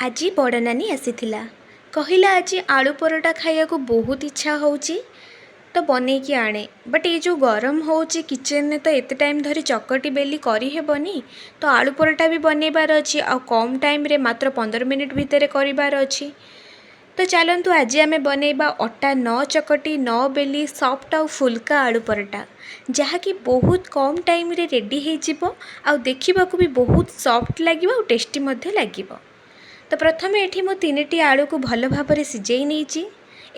ଆଜି ବଡ଼ ନାନୀ ଆସିଥିଲା। କହିଲା, ଆଜି ଆଳୁ ପରଟା ଖାଇବାକୁ ବହୁତ ଇଚ୍ଛା ହେଉଛି, ତ ବନେଇକି ଆଣେ। ବଟ୍ ଏଇ ଯେଉଁ ଗରମ ହେଉଛି, କିଚେନରେ ତ ଏତେ ଟାଇମ୍ ଧରି ଚକଟି ବେଲି କରିହେବନି। ତ ଆଳୁ ପରଟା ବି ବନେଇବାର ଅଛି ଆଉ କମ୍ ଟାଇମ୍ରେ, ମାତ୍ର 15 ମିନିଟ୍ ଭିତରେ କରିବାର ଅଛି। ତ ଚାଲନ୍ତୁ, ଆଜି ଆମେ ବନେଇବା ଅଟା ନ ଚକଟି, ନ ବେଲି ସଫ୍ଟ ଆଉ ଫୁଲକା ଆଳୁ ପରଟା, ଯାହାକି ବହୁତ କମ୍ ଟାଇମ୍ରେ ରେଡ଼ି ହେଇଯିବ ଆଉ ଦେଖିବାକୁ ବି ବହୁତ ସଫ୍ଟ ଲାଗିବ ଆଉ ଟେଷ୍ଟି ମଧ୍ୟ ଲାଗିବ। ତ ପ୍ରଥମେ ଏଠି ମୁଁ ତିନିଟି ଆଳୁକୁ ଭଲ ଭାବରେ ସିଝେଇ ନେଇଛି।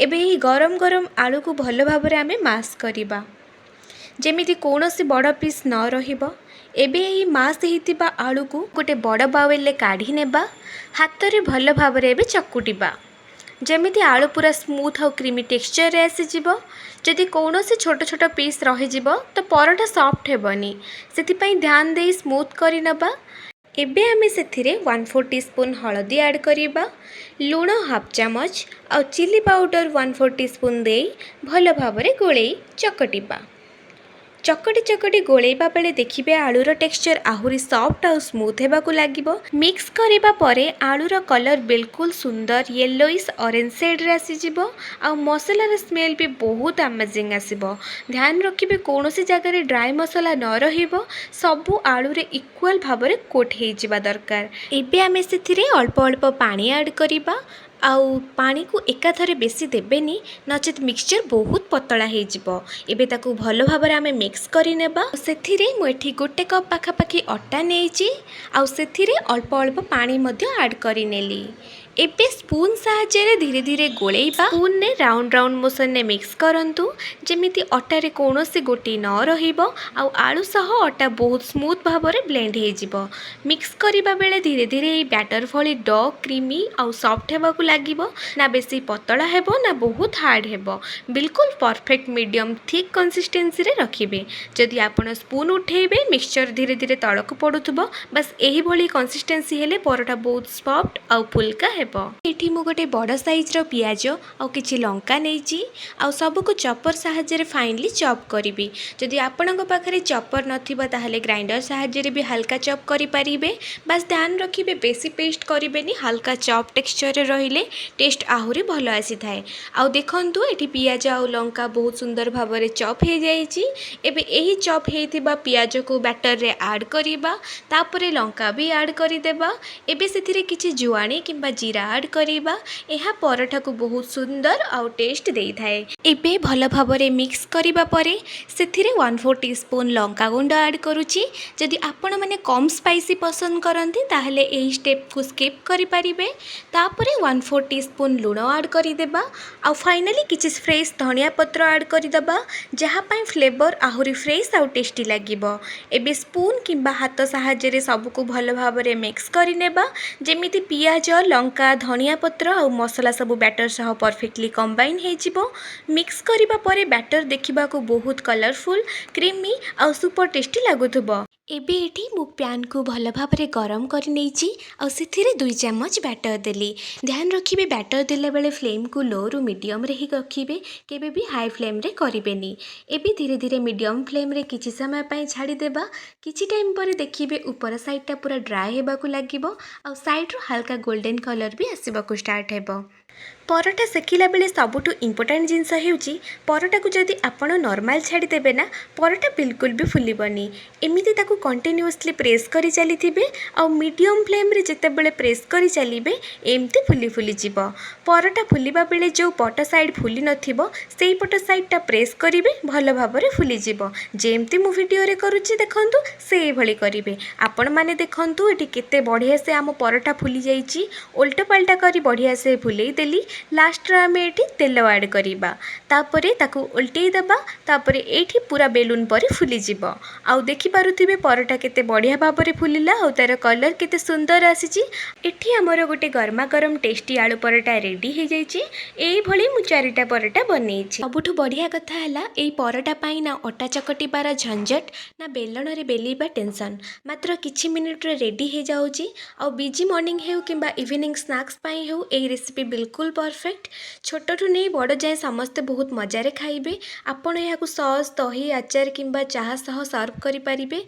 ଏବେ ଏହି ଗରମ ଗରମ ଆଳୁକୁ ଭଲ ଭାବରେ ଆମେ ମାସ୍ କରିବା, ଯେମିତି କୌଣସି ବଡ଼ ପିସ୍ ନ ରହିବ। ଏବେ ଏହି ମାସ୍ ହେଇଥିବା ଆଳୁକୁ ଗୋଟେ ବଡ଼ ବାଉଲରେ କାଢ଼ି ନେବା। ହାତରେ ଭଲ ଭାବରେ ଏବେ ଚକୁଟିବା, ଯେମିତି ଆଳୁ ପୁରା ସ୍ମୁଥ୍ ଆଉ କ୍ରିମି ଟେକ୍ସଚରରେ ଆସିଯିବ। ଯଦି କୌଣସି ଛୋଟ ଛୋଟ ପିସ୍ ରହିଯିବ, ତ ପରଟା ସଫ୍ଟ ହେବନି। ସେଥିପାଇଁ ଧ୍ୟାନ ଦେଇ ସ୍ମୁଥ୍ କରିନେବା। ଏବେ ଆମେ ସେଥିରେ 1/4 ଟି ସ୍ପୁନ୍ ହଳଦୀ ଆଡ଼୍ କରିବା, ଲୁଣ ହାଫ୍ ଚାମଚ ଆଉ ଚିଲି ପାଉଡ଼ର 1/4 ଟି ସ୍ପୁନ୍ ଦେଇ ଭଲ ଭାବରେ ଗୋଳେଇ ଚକଟିବା। ଚକଟି ଚକଟି ଗୋଳେଇବା ବେଳେ ଦେଖିବେ, ଆଳୁର ଟେକ୍ସଚର୍ ଆହୁରି ସଫ୍ଟ ଆଉ ସ୍ମୁଥ୍ ହେବାକୁ ଲାଗିବ। ମିକ୍ସ କରିବା ପରେ ଆଳୁର କଲର୍ ବିଲକୁଲ ସୁନ୍ଦର ୟେଲୋଇସ୍ ଅରେଞ୍ଜ ସେଡ଼୍ରେ ଆସିଯିବ ଆଉ ମସଲାର ସ୍ମେଲ୍ ବି ବହୁତ ଆମେଜିଂ ଆସିବ। ଧ୍ୟାନ ରଖିବେ, କୌଣସି ଜାଗାରେ ଡ୍ରାଏ ମସଲା ନ ରହିବ। ସବୁ ଆଳୁରେ ଇକ୍ୱାଲ୍ ଭାବରେ କୋଟ୍ ହେଇଯିବା ଦରକାର। ଏବେ ଆମେ ସେଥିରେ ଅଳ୍ପ ଅଳ୍ପ ପାଣି ଆଡ଼୍ କରିବା ଆଉ ପାଣିକୁ ଏକାଥରେ ବେଶୀ ଦେବେନି, ନଚେତ୍ ମିକ୍ସଚର୍ ବହୁତ ପତଳା ହେଇଯିବ। ଏବେ ତାକୁ ଭଲ ଭାବରେ ଆମେ ମିକ୍ସ କରିନେବା। ସେଥିରେ ମୁଁ ଏଠି ଗୋଟେ କପ୍ ପାଖାପାଖି ଅଟା ନେଇଛି ଆଉ ସେଥିରେ ଅଳ୍ପ ଅଳ୍ପ ପାଣି ମଧ୍ୟ ଆଡ଼୍ କରିନେଲି। ଏବେ ସ୍ପୁନ୍ ସାହାଯ୍ୟରେ ଧୀରେ ଧୀରେ ଗୋଳେଇବା। ସ୍ପୁନ୍ରେ ରାଉଣ୍ଡ ରାଉଣ୍ଡ ମୋସନରେ ମିକ୍ସ କରନ୍ତୁ, ଯେମିତି ଅଟାରେ କୌଣସି ଗୋଟି ନ ରହିବ ଆଉ ଆଳୁ ସହ ଅଟା ବହୁତ ସ୍ମୁଥ୍ ଭାବରେ ବ୍ଲେଣ୍ଡ ହେଇଯିବ। ମିକ୍ସ କରିବା ବେଳେ ଧୀରେ ଧୀରେ ଏହି ବ୍ୟାଟର ଭଳି do creamy ଆଉ ସଫ୍ଟ ହେବାକୁ ଲାଗିବ। ନା ବେଶୀ ପତଳା ହେବ, ନା ବହୁତ ହାର୍ଡ଼ ହେବ। ବିଲକୁଲ ପରଫେକ୍ଟ ମିଡ଼ିୟମ୍ ଥିକ୍ କନସିଷ୍ଟେନ୍ସିରେ ରଖିବେ। ଯଦି ଆପଣ ସ୍ପୁନ୍ ଉଠେଇବେ, ମିକ୍ସଚର ଧୀରେ ଧୀରେ ତଳକୁ ପଡ଼ୁଥିବ, ବାସ୍ ଏହିଭଳି କନସିଷ୍ଟେନ୍ସି ହେଲେ ପରଟା ବହୁତ ସଫ୍ଟ ଆଉ ଫୁଲକା ହେବ। ଏଠି ମୁଁ ଗୋଟେ ବଡ଼ ସାଇଜ୍ର ପିଆଜ ଆଉ କିଛି ଲଙ୍କା ନେଇଛି ଆଉ ସବୁକୁ ଚପର ସାହାଯ୍ୟରେ ଫାଇନଲି ଚପ୍ କରିବି। ଯଦି ଆପଣଙ୍କ ପାଖରେ ଚପର ନଥିବ, ତାହେଲେ ଗ୍ରାଇଣ୍ଡର ସାହାଯ୍ୟରେ ବି ହାଲକା ଚପ୍ କରିପାରିବେ। ବାସ୍ ଧ୍ୟାନ ରଖିବେ, ବେଶୀ ପେଷ୍ଟ କରିବେନି। ହାଲକା ଚପ୍ ଟେକ୍ସଚରରେ ରହିଲେ ଟେଷ୍ଟ ଆହୁରି ଭଲ ଆସିଥାଏ। ଆଉ ଦେଖନ୍ତୁ, ଏଠି ପିଆଜ ଆଉ ଲଙ୍କା ବହୁତ ସୁନ୍ଦର ଭାବରେ ଚପ୍ ହେଇଯାଇଛି। ଏବେ ଏହି ଚପ୍ ହେଇଥିବା ପିଆଜକୁ ବ୍ୟାଟରରେ ଆଡ଼୍ କରିବା। ତାପରେ ଲଙ୍କା ବି ଆଡ଼୍ କରିଦେବା। ଏବେ ସେଥିରେ କିଛି ଜୁଆଣି କିମ୍ବା ଜିରା ଆଡ଼୍ କରିବା। ଏହା ପରଠାକୁ ବହୁତ ସୁନ୍ଦର ଆଉ ଟେଷ୍ଟ ଦେଇଥାଏ। ଏବେ ଭଲ ଭାବରେ ମିକ୍ସ କରିବା ପରେ ସେଥିରେ 1/4 ଟି ସ୍ପୁନ୍ ଲଙ୍କା ଗୁଣ୍ଡ ଆଡ଼୍ କରୁଛି। ଯଦି ଆପଣମାନେ କମ୍ ସ୍ପାଇସି ପସନ୍ଦ କରନ୍ତି, ତାହେଲେ ଏହି ଷ୍ଟେପ୍କୁ ସ୍କିପ୍ କରିପାରିବେ। ତାପରେ 1/4 ଟି ସ୍ପୁନ୍ ଲୁଣ ଆଡ଼୍ କରିଦେବା ଆଉ ଫାଇନାଲି କିଛି ଫ୍ରେଶ୍ ଧନିଆ ପତ୍ର ଆଡ଼୍ କରିଦେବା, ଯାହା ପାଇଁ ଫ୍ଲେଭର୍ ଆହୁରି ଫ୍ରେଶ୍ ଆଉ ଟେଷ୍ଟି ଲାଗିବ। ଏବେ ସ୍ପୁନ୍ କିମ୍ବା ହାତ ସାହାଯ୍ୟରେ ସବୁକୁ ଭଲ ଭାବରେ ମିକ୍ସ କରିନେବା, ଯେମିତି ପିଆଜ, ଲଙ୍କା, ଧନିଆ ପତ୍ର ଆଉ ମସଲା ସବୁ ବ୍ୟାଟର ସହ ପରଫେକ୍ଟଲି କମ୍ବାଇନ୍ ହେଇଯିବ। ମିକ୍ସ କରିବା ପରେ ବ୍ୟାଟର ଦେଖିବାକୁ ବହୁତ କଲରଫୁଲ୍, କ୍ରିମି ଆଉ ସୁପର ଟେଷ୍ଟି ଲାଗୁଥିବ। ଏବେ ଏଠି ମୁଁ ପ୍ୟାନ୍କୁ ଭଲ ଭାବରେ ଗରମ କରିନେଇଛି ଆଉ ସେଥିରେ 2 ଚାମଚ ବ୍ୟାଟର ଦେଲି। ଧ୍ୟାନ ରଖିବେ, ବ୍ୟାଟର ଦେଲାବେଳେ ଫ୍ଲେମ୍କୁ ଲୋରୁ ମିଡ଼ିୟମରେ ହିଁ ରଖିବେ। କେବେ ବି ହାଇ ଫ୍ଲେମ୍ରେ କରିବେନି। ଏବେ ଧୀରେ ଧୀରେ ମିଡ଼ିୟମ୍ ଫ୍ଲେମ୍ରେ କିଛି ସମୟ ପାଇଁ ଛାଡ଼ିଦେବା। କିଛି ଟାଇମ୍ ପରେ ଦେଖିବେ, ଉପର ସାଇଡ଼୍ଟା ପୁରା ଡ୍ରାଏ ହେବାକୁ ଲାଗିବ ଆଉ ସାଇଡ଼୍ରୁ ହାଲକା ଗୋଲ୍ଡେନ୍ କଲର୍ ବି ଆସିବାକୁ ଷ୍ଟାର୍ଟ ହେବ। ପରଟା ସେକିଲା ବେଳେ ସବୁଠୁ ଇମ୍ପୋର୍ଟାଣ୍ଟ ଜିନିଷ ହେଉଛି, ପରଟାକୁ ଯଦି ଆପଣ ନର୍ମାଲ୍ ଛାଡ଼ିଦେବେ ନା, ପରଟା ବିଲକୁଲ ବି ଫୁଲିବନି। ଏମିତି ତାକୁ କଣ୍ଟିନ୍ୟୁଅସଲି ପ୍ରେସ୍ କରି ଚାଲିଥିବେ ଆଉ ମିଡ଼ିୟମ୍ ଫ୍ଲେମ୍ରେ ଯେତେବେଳେ ପ୍ରେସ୍ କରି ଚାଲିବେ, ଏମିତି ଫୁଲି ଫୁଲିଯିବ। ପରଟା ଫୁଲିବା ବେଳେ ଯେଉଁ ପଟ ସାଇଡ଼୍ ଫୁଲି ନଥିବ, ସେଇ ପଟ ସାଇଡ଼୍ଟା ପ୍ରେସ୍ କରିବେ, ଭଲ ଭାବରେ ଫୁଲିଯିବ। ଯେମିତି ମୁଁ ଭିଡ଼ିଓରେ କରୁଛି ଦେଖନ୍ତୁ, ସେଇଭଳି କରିବେ। ଆପଣମାନେ ଦେଖନ୍ତୁ, ଏଠି କେତେ ବଢ଼ିଆ ସେ ଆମ ପରଟା ଫୁଲି ଯାଇଛି। ଓଲଟ ପାଲଟା କରି ବଢ଼ିଆ ସେ ଫୁଲେଇ ଦେଲି। ଲାଷ୍ଟରେ ଆମେ ଏଠି ତେଲ ଆଡ଼୍ କରିବା। ତାପରେ ତାକୁ ଓଲଟେଇ ଦେବା। ତାପରେ ଏଇଠି ପୁରା ବେଲୁନ୍ ପରି ଫୁଲିଯିବ। ଆଉ ଦେଖିପାରୁଥିବେ, ପରଟା କେତେ ବଢ଼ିଆ ଭାବରେ ଫୁଲିଲା ଆଉ ତା'ର କଲର୍ କେତେ ସୁନ୍ଦର ଆସିଛି। ଏଠି ଆମର ଗୋଟେ ଗରମା ଗରମ ଟେଷ୍ଟି ଆଳୁ ପରଟା ରେଡ଼ି ହେଇଯାଇଛି। ଏଇଭଳି ମୁଁ ଚାରିଟା ପରଟା ବନେଇଛି। ସବୁଠୁ ବଢ଼ିଆ କଥା ହେଲା, ଏଇ ପରଟା ପାଇଁ ନା ଅଟା ଚକଟିବାର ଝଞ୍ଝଟ, ନା ବେଲଣରେ ବେଲିବା ଟେନସନ୍। ମାତ୍ର କିଛି ମିନିଟ୍ରେ ରେଡ଼ି ହେଇଯାଉଛି। ଆଉ ବିଜି ମର୍ଣ୍ଣିଂ ହେଉ କିମ୍ବା ଇଭିନିଂ ସ୍ନାକ୍ସ ପାଇଁ ହେଉ, ଏଇ ରେସିପି ବିଲକୁଲ ପରଫେକ୍ଟ। ଛୋଟଠୁ ନେଇ ବଡ଼ ଯାଏଁ ସମସ୍ତେ ବହୁତ ମଜାରେ ଖାଇବେ। ଆପଣ ଏହାକୁ ସସ୍, ଦହି, ଆଚାର କିମ୍ବା ଚାହା ସହ ସର୍ଭ କରିପାରିବେ।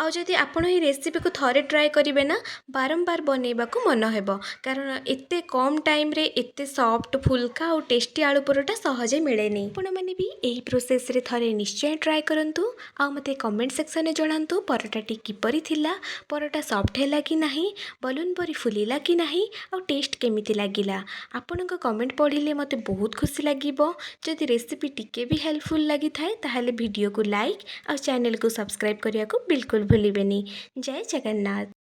ଆଉ ଯଦି ଆପଣ ଏହି ରେସିପିକୁ ଥରେ ଟ୍ରାଏ କରିବେ ନା, ବାରମ୍ବାର ବନେଇବାକୁ ମନ ହେବ, କାରଣ ଏତେ କମ୍ ଟାଇମ୍ରେ ଏତେ ସଫ୍ଟ, ଫୁଲକା ଆଉ ଟେଷ୍ଟି ଆଳୁ ପରଟା ସହଜେ ମିଳେନି। ଆପଣମାନେ ବି ଏହି ପ୍ରୋସେସ୍ରେ ଥରେ ନିଶ୍ଚୟ ଟ୍ରାଏ କରନ୍ତୁ ଆଉ ମୋତେ କମେଣ୍ଟ ସେକ୍ସନରେ ଜଣାନ୍ତୁ ପରଟାଟି କିପରି ଥିଲା, ପରଟା ସଫ୍ଟ ହେଲା କି ନାହିଁ, ବଲୁନ୍ ପରି ଫୁଲିଲା କି ନାହିଁ ଆଉ ଟେଷ୍ଟ କେମିତି ଲାଗିଲା। ଆପଣଙ୍କ କମେଣ୍ଟ ପଢ଼ିଲେ ମୋତେ ବହୁତ ଖୁସି ଲାଗିବ। ଯଦି ରେସିପି ଟିକେ ବି ହେଲ୍ପଫୁଲ୍ ଲାଗିଥାଏ, ତାହେଲେ ଭିଡ଼ିଓକୁ ଲାଇକ୍ ଆଉ ଚ୍ୟାନେଲକୁ ସବସ୍କ୍ରାଇବ୍ କରିବାକୁ ବିଲକୁଲ ଭୁଲିବେନି। ଜୟ ଜଗନ୍ନାଥ।